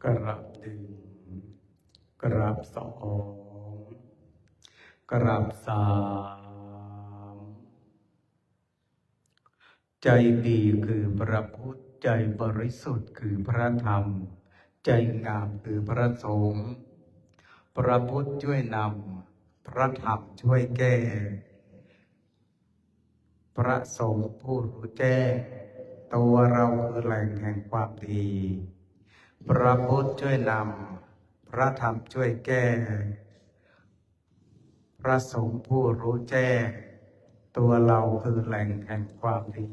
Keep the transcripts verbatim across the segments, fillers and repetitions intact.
กราบหนึ่ง กราบสอง กราบสาม ใจดีคือพระพุทธ ใจบริสุทธิ์คือพระธรรม ใจงามคือพระสงฆ์ พระพุทธช่วยนำ พระธรรมช่วยแก้ พระสงฆ์ผู้รู้แจ้ง ตัวเราคือแหล่งแห่งความดี พระพุทธช่วยนำ พระธรรมช่วยแก้ พระสงฆ์ผู้รู้แจ้ง ตัวเราคือแหล่งแห่งความดี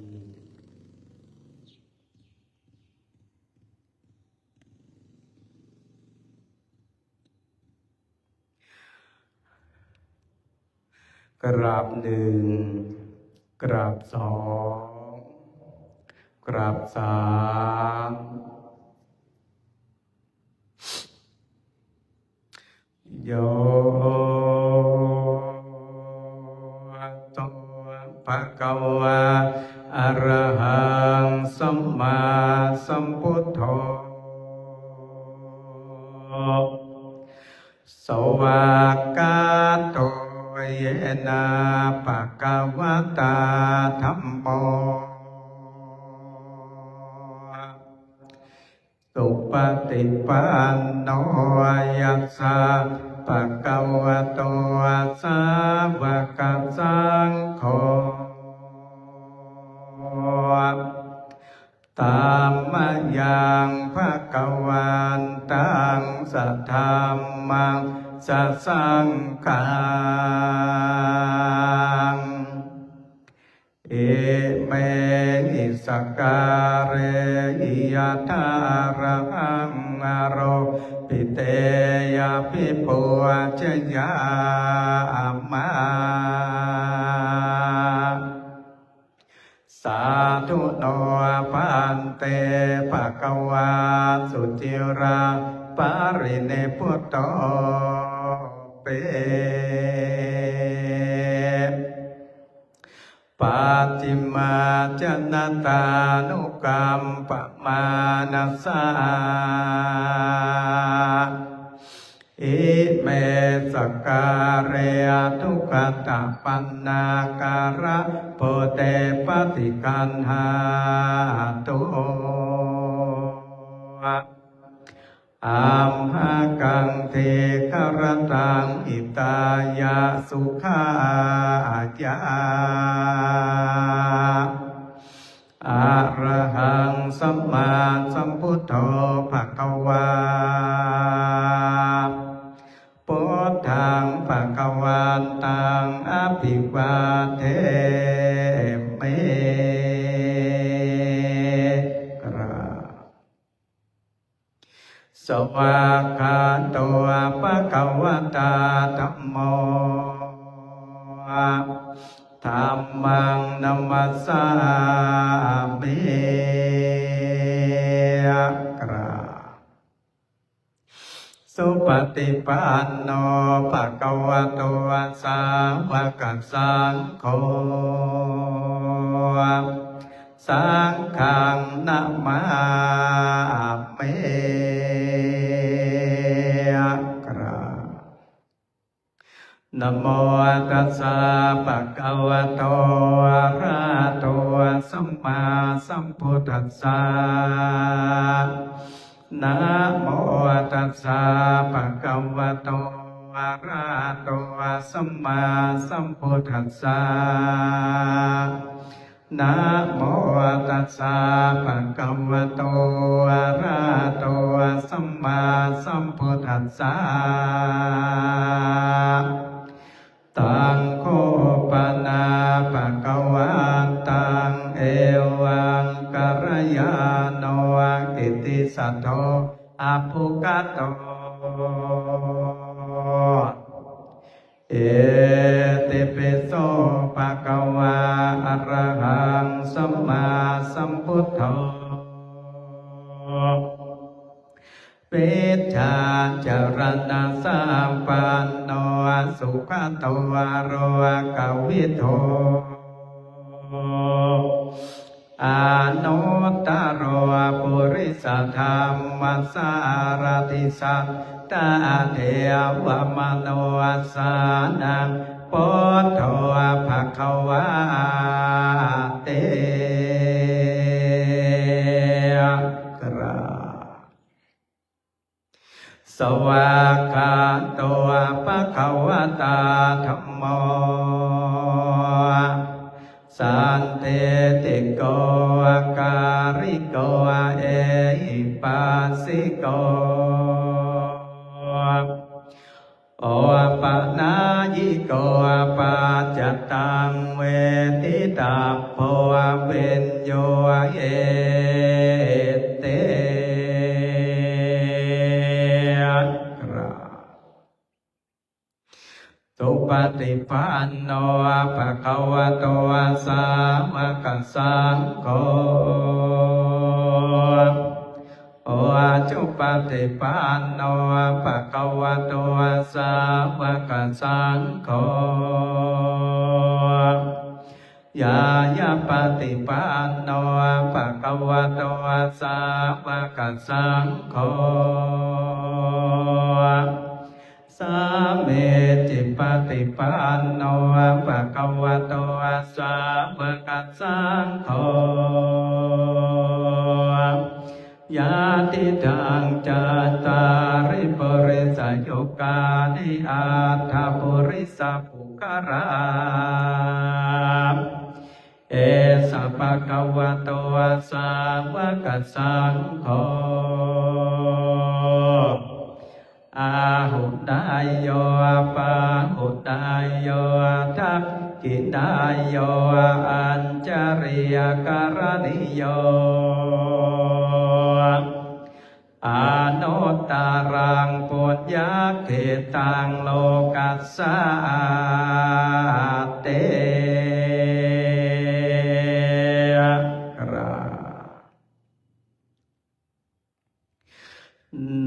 กราบหนึ่ง กราบสอง กราบสาม โย โต ภะคะวา อะระหัง สัมมาสัมพุทโธ สวากขาโต เยนะ ภะคะวะตา ธัมโม สุปะติปันโน ยัสสะ ภะคะวะโต สาวะกะสังโฆ ธัมมะยัง ภะคะวันตัง สะธัมมัง สะสังฆัง อิเมหิ สักการะหิ ยัตถา อะระหัง อาโรปิเต ยะ ภิปูจะยะมะ สาธุโน ภันเต ภะคะวา สุจิรัง ปะรินิพพุโต เป ปัจฉิมะ จนะตานุกัมปะ มานะสา อิเม สักการะ ทุกขะตะ ปัณณาการะ โพเต ปะฏิคันหาตุ อัมหะกัง ทีฆะระตัง หิตายะ สุขายะ อะระหัง สัมมาสัมพุทโธ ภะคะวา พุทธัง ภะคะวันตัง อะภิวาเทมิ กราบ สวากขาโต ภะคะวะตา ธัมโม ธัมมัง นะมัสสามิ กราบ สุปะติปันโน ภะคะวะโต สาวะกะสังโฆ สังฆัง นะมามิ กราบ นะโมตัสสะ ภะคะวะโต อะระหะโต สัมมาสัมพุทธัสสะ นะโมตัสสะ ภะคะวะโต อะระหะโต สัมมาสัมพุทธัสสะ นะโมตัสสะ ภะคะวะโต อะระหะโต สัมมาสัมพุทธัสสะ ตัง โค ปะนะ ภะคะวันตัง เอวัง กัลยาโณ กิตติสะโท อะภุคโต อิติปิโส ภะคะวา อะระหัง สัมมาสัมพุทโธ วิชชาจารณสัมปันโน สุขโต โลกวิทู anuttaro purisadammasārathi satthā devamanussānaṃ buddho bhagavāti. กราบ Svākkhāto bhagavatā dhammo sandiṭṭhiko akāliko ehipassiko opanayiko paccattaṃ veditabbo viññūhīti. กราบ Supaṭipanno bhagavato sāvakasaṅgho, ujupaṭipanno bhagavato sāvakasaṅgho, ñāyapaṭipanno bhagavato sāvakasaṅgho, sāmīcipaṭipanno bhagavato sāvakasaṅgho, yadidaṃ cattāri purisayugāni aṭṭha purisapuggalā, esa bhagavato sāvakasaṅgho, āhuneyyo pāhuneyyo dakkhiṇeyyo añjalikaraṇīyo, anuttaraṃ puññakkhettaṃ lokassāti. กราบ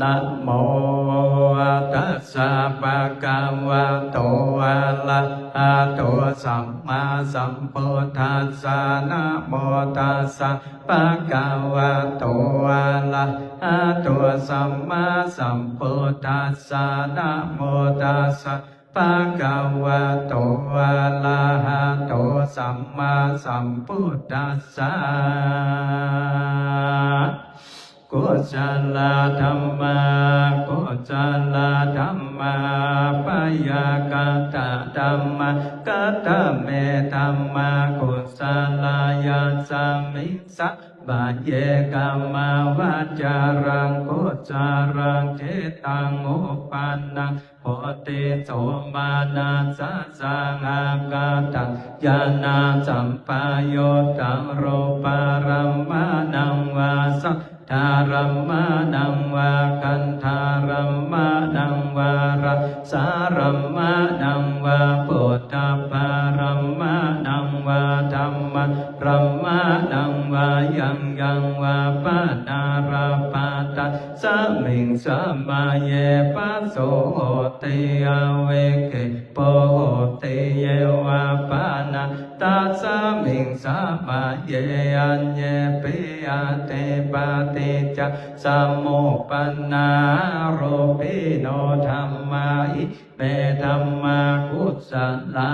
Namo tassa bhagavato arahato sammāsambuddhassa. Namo tassa bhagavato arahato sammāsambuddhassa. Namo tassa bhagavato arahato sammāsambuddhassa. Kusalā dhammā, akusalā dhammā, abyākatā dhammā, katame dhammā kusalā, yasmiṃ samaye kāmāvacaraṃ kusalaṃ cittaṃ uppannaṃ hoti somanassasahagataṃ ñāṇasampayuttaṃ rūpārammaṇaṃ vā saddārammaṇaṃ vā gandhārammaṇaṃ vā rasārammaṇaṃ vā phoṭṭhabbārammaṇaṃ vā dhammārammaṇaṃ vā yaṃ yaṃ vā panārabbha, tasmiṃ samaye phasso hoti, avikkhepo hoti, ye vā pana tasmiṃ samaye aññepi atthi paṭiccasamuppannā arūpino dhammā, ime dhammā kusalā.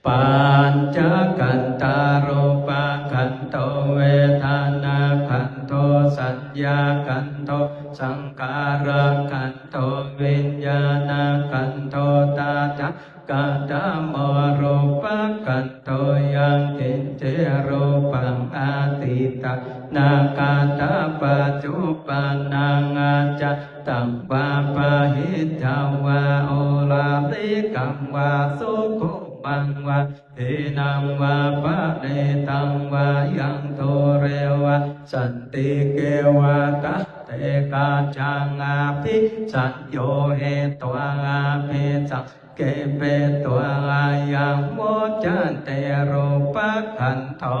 Pañcakkhandhā: rūpakkhandho, vedanākkhandho, saññākkhandho, saṅkhārakkhandho, viññāṇakkhandho. Tathāgatamo rūpakkhandho: yaṃ kiñci rūpaṃ atītā nāgatapaccuppannaṃ ajjhattaṃ vā bahiddhā vā oḷārikaṃ vā sukhumaṃ vā hīnaṃ vā paṇītaṃ vā yaṃ dūre vā santike vā tathekajjhaṃ abhisayyo hetvā abhisaṅ khepitvā ayaṃ vuccati rūpakkhandho.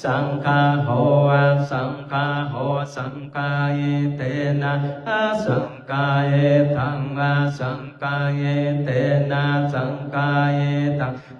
Saṅgaho asaṅgaho, saṅgayitena asaṅgayitaṃ, asaṅgayit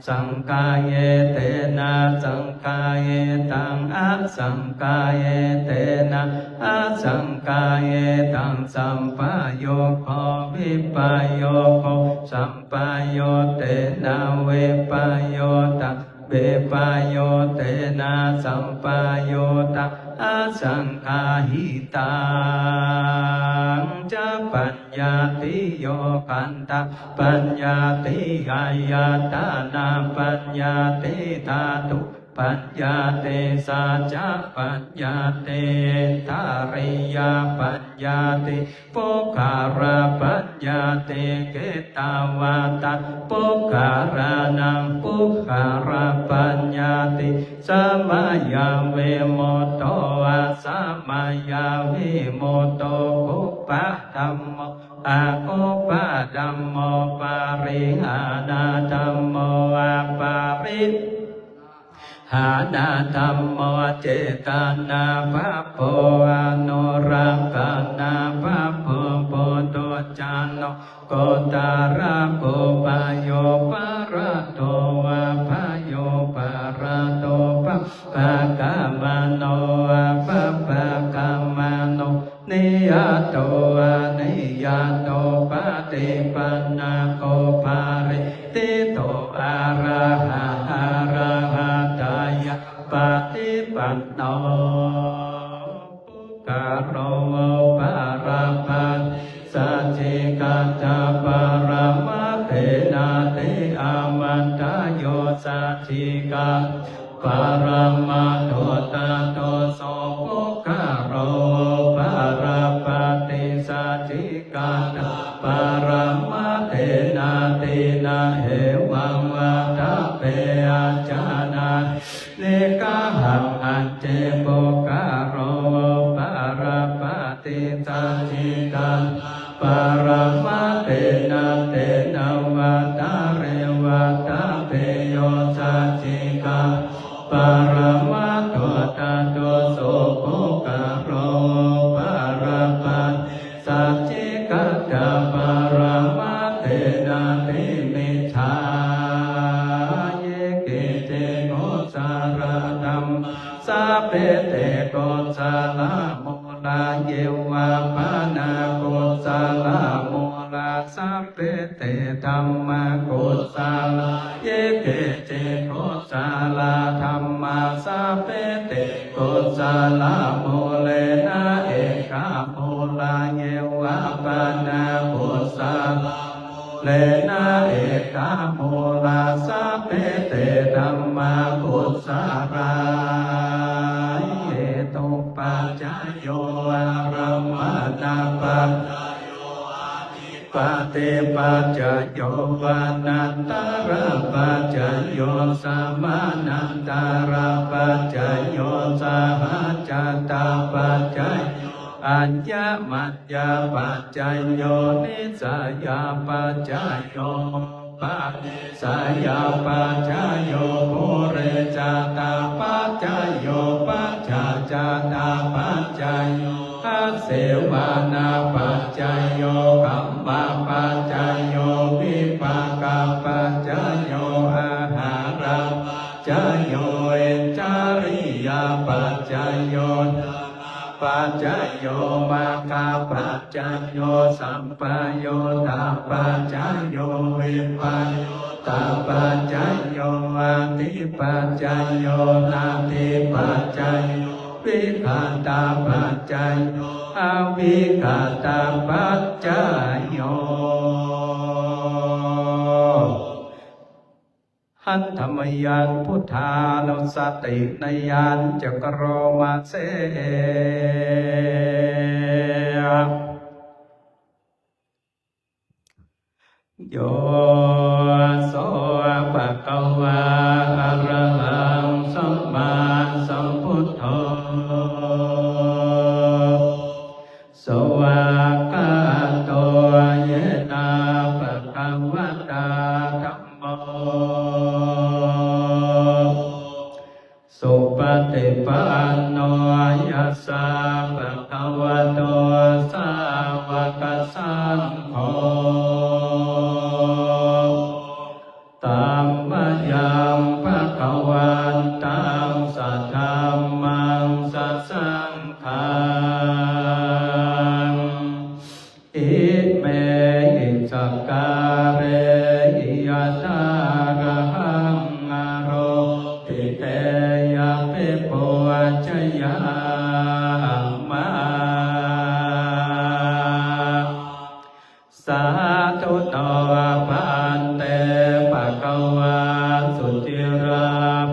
saṅkhāyetena saṅkhāyetaṃ asaṅkhāyetena asaṅkhāyetaṃ sampayogo vippayogo sampayuttena vippayuttaṃ vippayuttena sampayuttaṃ asaṅgahitaṃ ca paññattiyo khandha paññatti āyatana paññatti dhātu paññatti sacca paññatti indriya paññatti puggala paññatti kittāvatā puggalānaṃ puggala paññatti samayavimutto asamayavimutto kuppadhammo akuppadhammo parihānadhammo apari hānadhammo cetanābhabbo anurakkhanābhabbo puthujjano gotrabhū bhayūparato vā bhayūparato bhabbāgamano vā bhabbāgamano niyato aniyyato paṭipannako phariṭṭhito araha arahattāya paṭipanno puggalo upalabbhati saccikaṭṭhaparamaṭṭhenāti. Āmantā. Yo saccikaṭṭho paramaṭṭho tato so puggalo upalabbhati saccikaṭṭhaparamaṭṭhenāti. Na hevaṃ vattabbe. Ajānāhi niggahaṃ. Ance puggalo upalabbhati saccikaṭṭhaparamaṭṭhenāti. Na vattabbe vattabbe. Yo saccikaṭṭho paramaṭṭho tato so puggalo upalabbhati saccikaṭṭhaparamaṭṭhenāti. Micchā ye keci kusalā dhammā sabbe te kusalamūlā. Yeva pana kusalamūlā sabbe te dhammā kusalā. Ye keci kusalā dhammā sabbe te kusalamūlena ekamūlā. Yeva pana kusalamūlena ekamūlā sabbe te dhammā kusalā. Hetupaccayo, ārammaṇapaccayo, adhipatipaccayo, anantarapaccayo, samanantarapaccayo, sahajātapaccayo, aññamaññapaccayo, nissayapaccayo, upanissayapaccayo, purejātapaccayo, pacchājātapaccayo, āsevanapaccayo, kammapaccayo, vipākapaccayo, āhārapaccayo, indriyapaccayo, paccayo, maggapaccayo, sampayuttapaccayo, vippayuttapaccayo, atthipaccayo, natthipaccayo, vigatapaccayo, avigatapaccayo. Handa mayaṃ buddhānussatinayañca karoma se. Yo so bhagavā arahaṃ sammāsambuddho svākkhāto yena bhagavatā dhammo supaṭipanno yassa bhagavato sāvakasaṅgho, tammayaṃ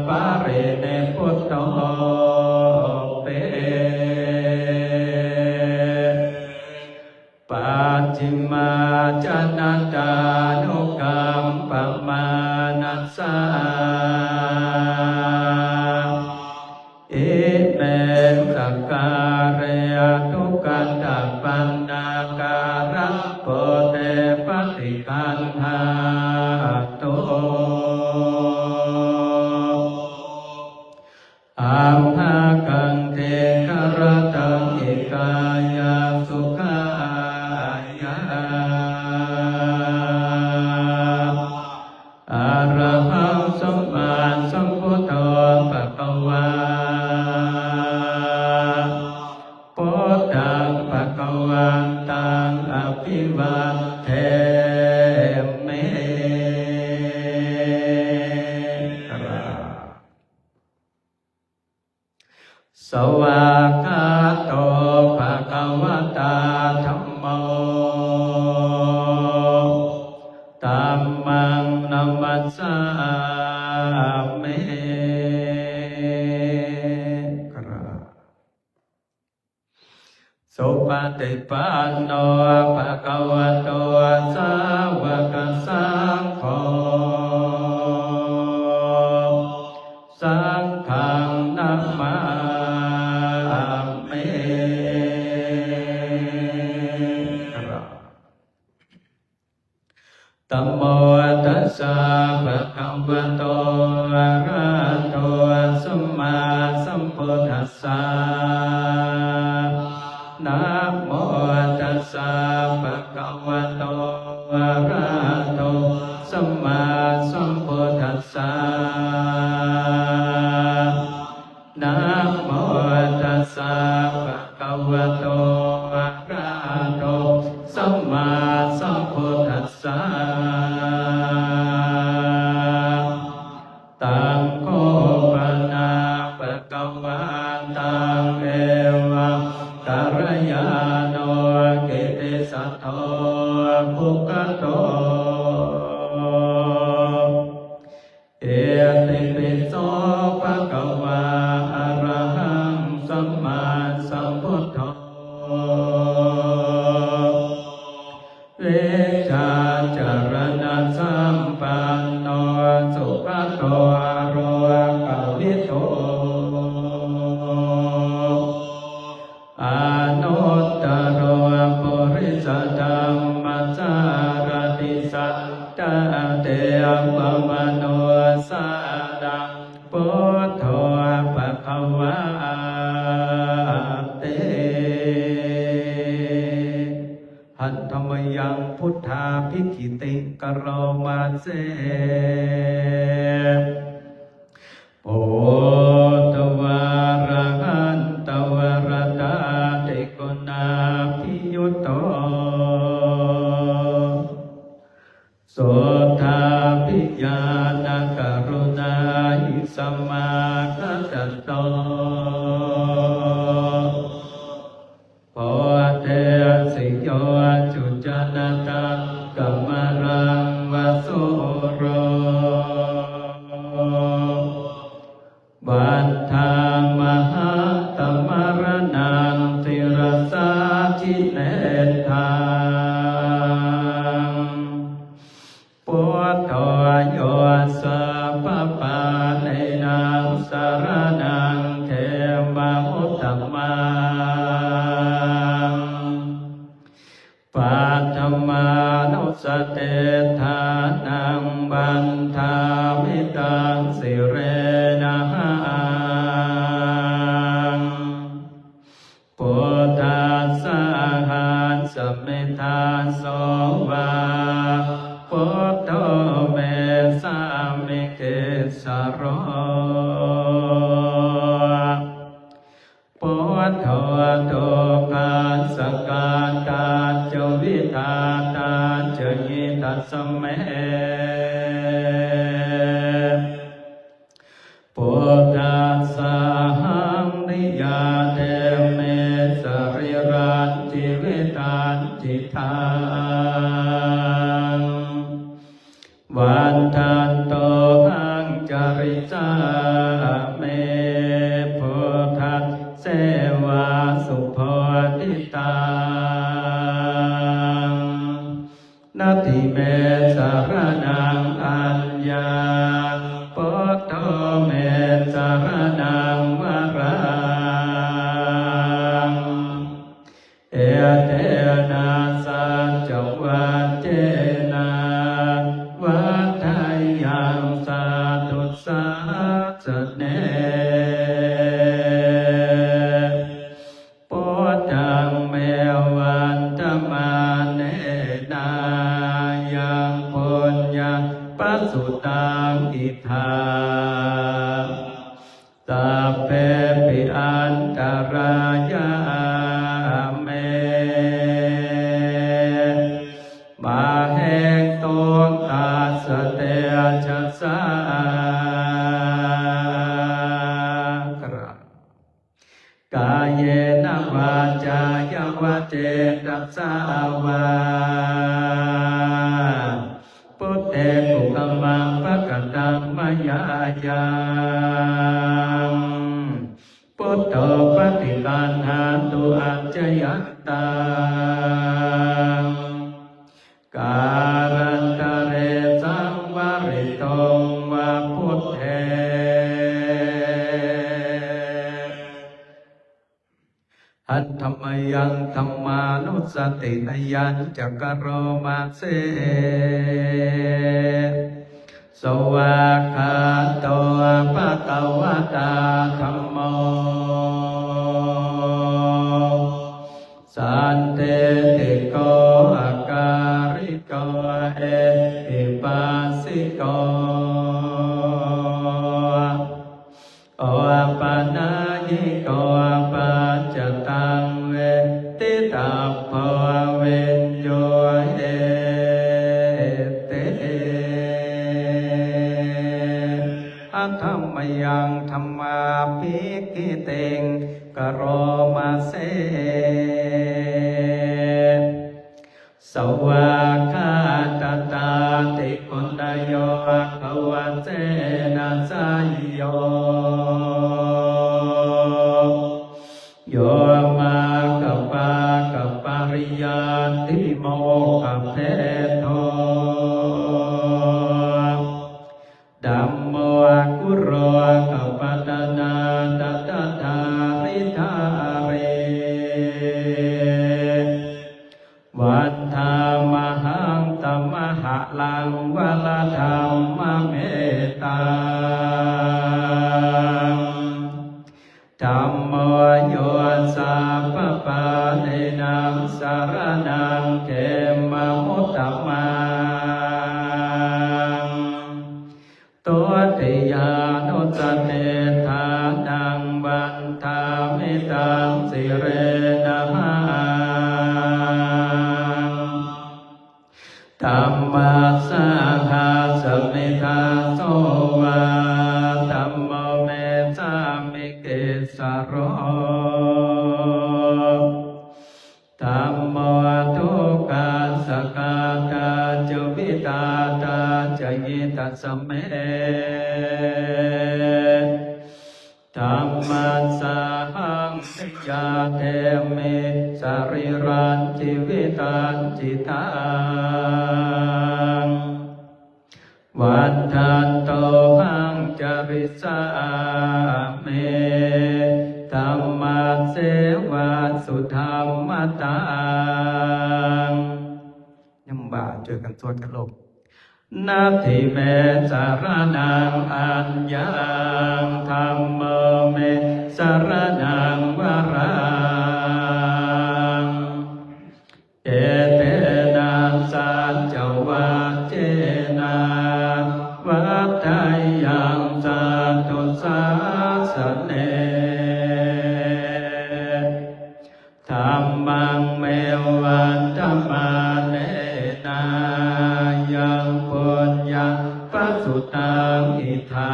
parinibbuto te. Pacchimājanatānukampamānasā ime sakkāre duggatapaṇṇākārabhūte paṭiggaṇhātu. Amhākaṃ dīgharattaṃ hitāya sukhāya. Arahaṃ sammāsambuddho bhagavā. Buddhaṃ bhagavantaṃ abhivādemi. กราบ Svākkhāto bhagavatā dhammo. Dhammaṃ namassāmi. กราบ Supaṭipanno bhagavato sāvakasaṅgho. Saṅghaṃ namāmi. กราบ Namo tassa bhagavato arahato sammāsambuddhassa. Namo tassa bhagavato arahato sammāsambuddhassa. Namo tassa bhagavato arahato sammāsambuddhassa. Taṃ kho pana bhagavā taṃ evaṃ kalyāṇo kittisaddo bhagavato. Itipi so bhagavā arahaṃ sammāsambuddho vijjācaraṇasampanno sugato lokavidū anuttaro purisadammasārathi satthā devamanussānaṃ buddho bhagavāti. Handa mayaṃ buddhābhigītiṃ karoma se. Buddhavārahantavaratā tigunābhiyutto suddhābhiñāṇakarunāhi samāgatatto bodhesi yo cujjanatakamalamāva sūro vandāmahatthamaraṇaṃ sirasā jinendaṃ. Buddho yo sabbapāṇīnaṃ saraṇaṃ khemamuttamaṃ. Paṭhamānussatiṭṭhānaṃ vandāmi taṃ sirenahaṃ. Buddhassāhasmi dāso va buddho me sāmikissaro. Buddho dukkhassa ghātā ca vidhātā ca hitasmā. Buddhassāhaṃ niyyādemi sarīrañjīvitañcidaṃ. Vandantohaṃ carissā me buddhasseva subodhitaṃ. Natthi me saraṇaṃ aññaṃ, buddho me saraṇaṃ varaṃ. Etena saccavajjena vaḍḍheyyaṃ satthu sāsane. Buddhaṃ me vandamānena yaṃ puññaṃ pasutaṃ idha, sabbepi antarāyā me māhesuṃ tassa tejasā. Kāyena vācāya va cetasā vā, buddhe kukammaṃ pakataṃ mayā yaṃ, buddho paṭiggaṇhatu accayantaṃ, kālantare saṃvarituṃ va buddhe. Handa mayaṃ dhammānussatinayañca karoma se. Svākkhāto bhagavatā dhammo, sandiṭṭhiko akāliko ehipassiko, opanayiko paccattaṃ veditabbo viññūhīti. Handa mayaṃ dhammābhigītiṃ karoma se. Svākkhātatādiguṇayogavasena seyyo, yo maggapākapariyattimoggaphedho, dhammo kulokapatanā tadadhāridhārī, vandāmahaṃ tamaharaṃ varadhammametaṃ. Dhammo yo sabbapāṇīnaṃ saraṇaṃ khemamuttamaṃ, dutiyānussatiṭṭhānaṃ vandāmi taṃ sirenahaṃ. Dhammassāhasmi dāso va, dhammo me sāmikissaro. Dhammo dukkhassa ghātā ca vidhātā ca hitassa me. Dhammassāhaṃ niyyādemi sarīrañjīvitañcidaṃ. Vandantohaṃ carissāmi dhammasseva sudhammataṃ. ยมบา ช่วยกันสวดกันลูก Natthi me saraṇaṃ aññaṃ, dhammo me saraṇaṃ varaṃ. Etena saccavajjena vaḍḍheyyaṃ satthu sāsane. Dhammaṃ me vandamānena yaṃ puññaṃ pasutaṃ idha,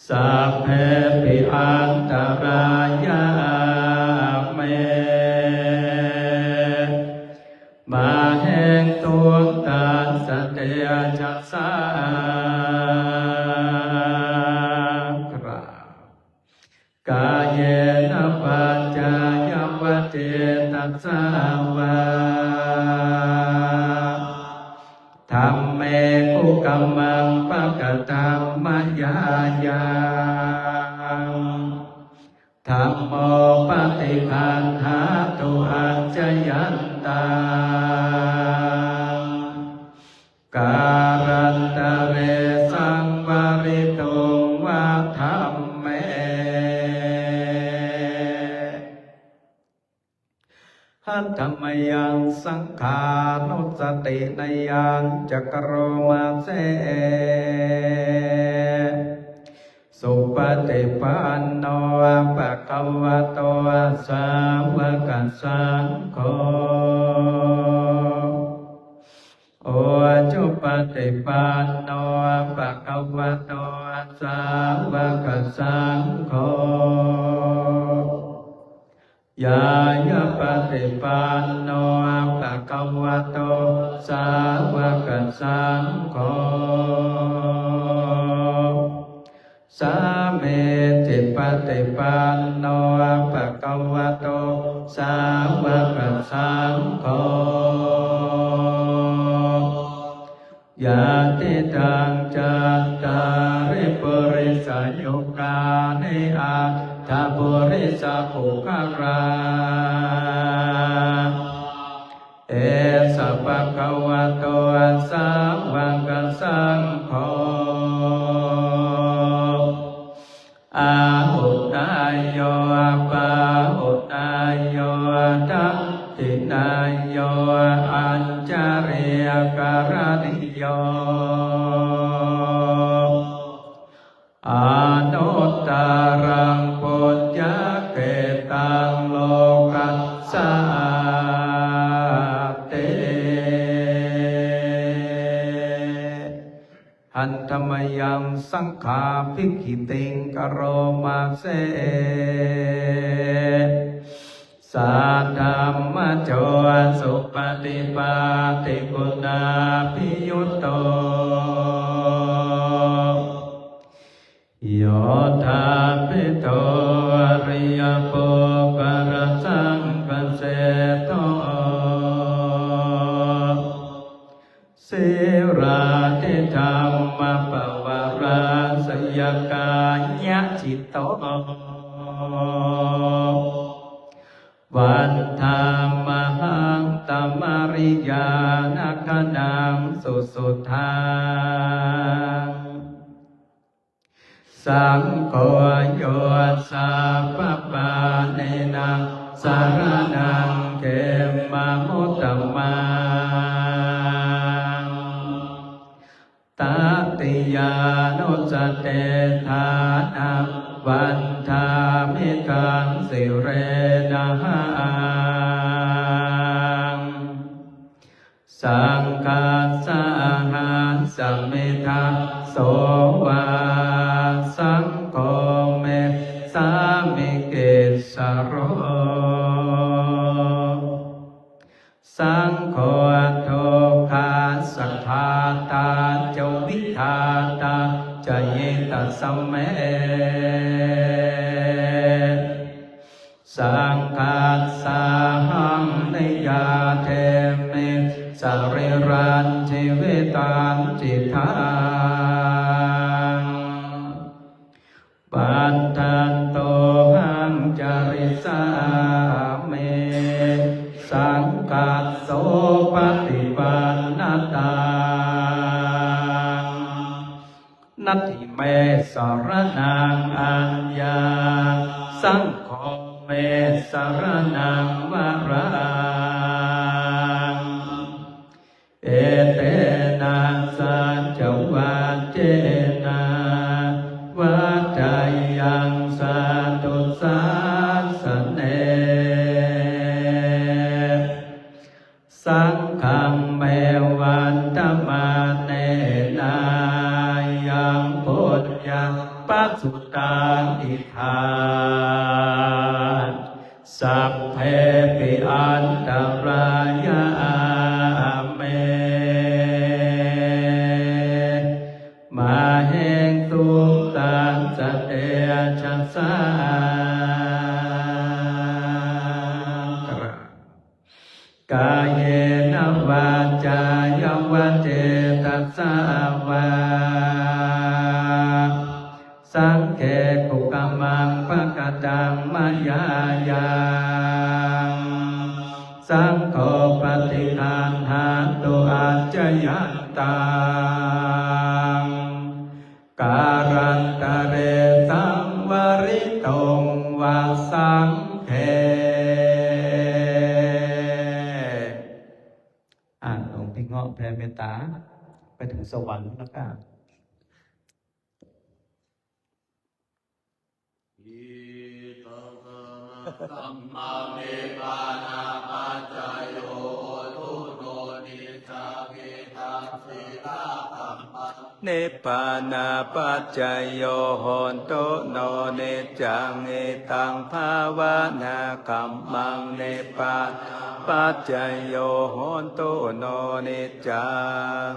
sabbepi antarāyā me māhesuṃ tassa tejasā. Yāsā vā dhamme kukammaṃ pakataṃ mayā yaṃ, dhammo paṭiggaṇhatu accayantaṃ, kālantare saṃvarituṃ va dhamme. Handa mayaṃ saṅghānussatinayañca karoma se. Supaṭipanno bhagavato sāvakasaṅgho, ujupaṭipanno bhagavato sāvakasaṅgho, ñāyapaṭipanno bhagavato sāvakasaṅgho, sāmīcipaṭipanno bhagavato sāvakasaṅgho, yadidaṃ cattāri purisayugāni aṭṭha purisapuggalā, esa bhagavato sāvakasaṅgho, āhuneyyo pāhuneyyo dakkhiṇeyyo añjalikaraṇīyo, anuttaraṃ puññakkhettaṃ lokassāti. Handa mayaṃ saṅghābhigītiṃ karoma se. Saddhammajo supaṭipattiguṇābhiyutto, yoṭṭhābbidho ariyapuggalasaṅghaseṭṭho, sīlādidhammapavarāsayakāyacitto, vandāmahaṃ tamariyāna gaṇaṃ susuddhaṃ. Saṅgho yo sabbapāṇīnaṃ saraṇaṃ khemamuttamaṃ, tatiyānussatiṭṭhānaṃ vandāmi taṃ sirenahaṃ. Saṅghassāhasmi dāso va, saṅgho me sāmikissaro. Saṅgho dukkhassa ghātā ca vidhātā ca hitassa me. Saṅghassāhaṃ niyyādemi sarīrañcidaṃ. Bhaddatohaṃ carissāmi, saṅghassopaṭipannataṃ. Natthi me saraṇaṃ aññaṃ, saṅgho me saraṇaṃ varaṃ. Etena saccavajjena vaḍḍheyyaṃ satthu sāsane. Saṅghaṃ me vandamānena yaṃ puññaṃ pasutaṃ idha, sabbepi antarāyā me māhesuṃ tassa tejasā. Saṅghe kukammaṃ pakataṃ mayā yaṃ, saṅgho paṭiggaṇhātu accayantaṃ, kālantare saṃvarituṃ va saṅghe. อ่ะ หลวงพี่เงาะแผ่เมตตาไปถึงสวรรค์แล้วก็ Idaṃ saṅghaṃ dhammaṃ nibbānapaccayo hotu no niccaṃ, idaṃ sīlakammaṃ nibbānapaccayo hotu no niccaṃ, idaṃ bhāvanākammaṃ nibbānapaccayo hotu no niccaṃ.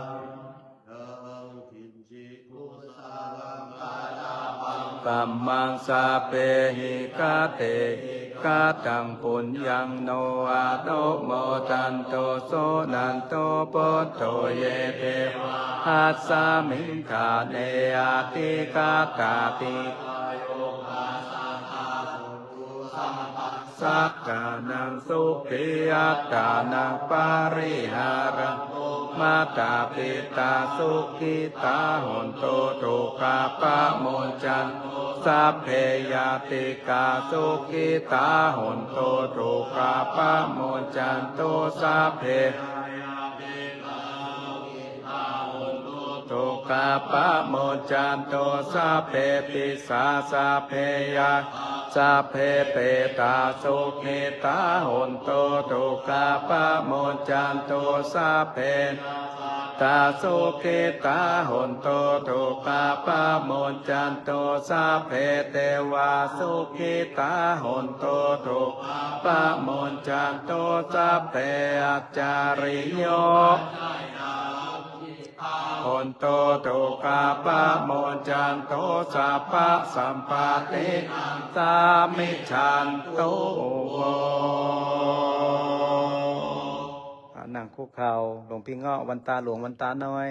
Yaṃ kiñci kusalaṃ pāpakaṃ kammaṃ sabbehi katehi kataṃ puññaṃ no anumodantu suṇantu bhonto ye devā asmiṃ ṭhāne adhigatā dīghāyukā sadā hontu sabbaṃ sattānaṃ sukhī attānaṃ pariharantu. Mātā pitā sukhitā hontu, dukkhā pamuñcantu, sabbe ñātikā sukhitā hontu, dukkhā pamuñcantu, sabbe dukkhā pamuñcantu, sabbe pisā, sabbe yakkhā, sabbe petā sukhitā hontu, dukkhā pamuñcantu, sabbe nakkhattā sukhitā hontu, dukkhā pamuñcantu, sabbe devā sukhitā hontu, dukkhā pamuñcantu, sabbe ācariyū hontu, dukkhā pamuñcantu, sabbasampattīnaṃ samijjhantu vo. อ่ะ นั่งคุกเข่า หลวงพี่เงาะ วันตาหลวง วันตาน้อย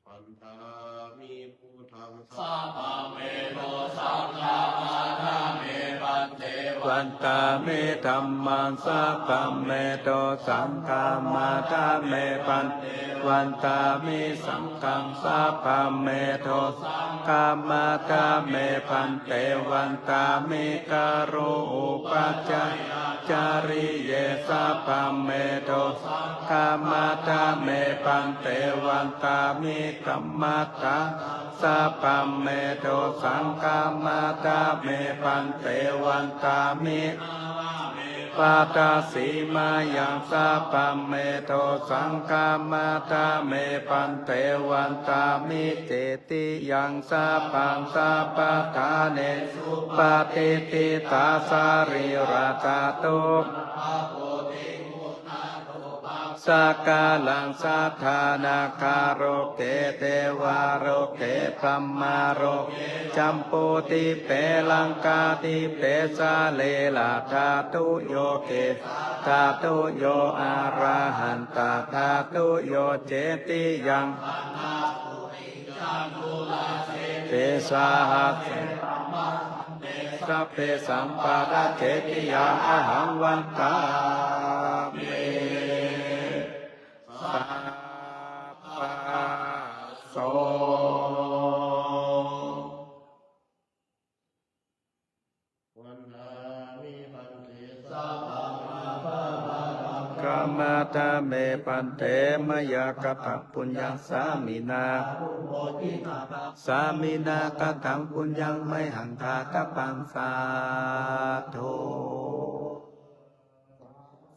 Vandāmi buddhaṃ, sabbaṃ me dosaṃ khamatha me bhante. Vandāmi dhammaṃ, sabbaṃ me dosaṃ khamatha me bhante. Vandāmi saṅghaṃ, sabbaṃ me dosaṃ khamatha me bhante. Vandāmi guru upajjhāyācariye, sabbaṃ me dosaṃ khamatha me bhante. Vandāmi kammantā, sabbaṃ me dosaṃ khamatha me bhante. Vandāmi ābādhasīmāyaṃ, sabbaṃ me dosaṃ khamatha me bhante. Vandāmi cetiyaṃ, sabbaṃ sabbaṭṭhānesu patiṭṭhitā sarīradhātu sakalaṃ sadā nāgaloke devaloke brahmaloke jambudīpe laṅkādīpe sarīradhātuyo kesādhātuyo arahantadhātuyo cetiyaṃ sahasse sabbesaṃ pattacetiyā ahaṃ vandāmi sabbaso. Vandāmi bhante sabbaṃ khamatha me bhante, mayā kataṃ puññaṃ sāminā, sāminā kataṃ puññaṃ mayhaṃ dātabbaṃ. Sādhu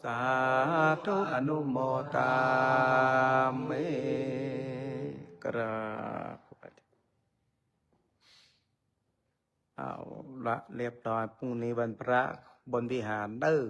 sādhu anumodāmi. กราบ เอาละ เรียบร้อย พรุ่งนี้วันพระบนวิหารเด้อ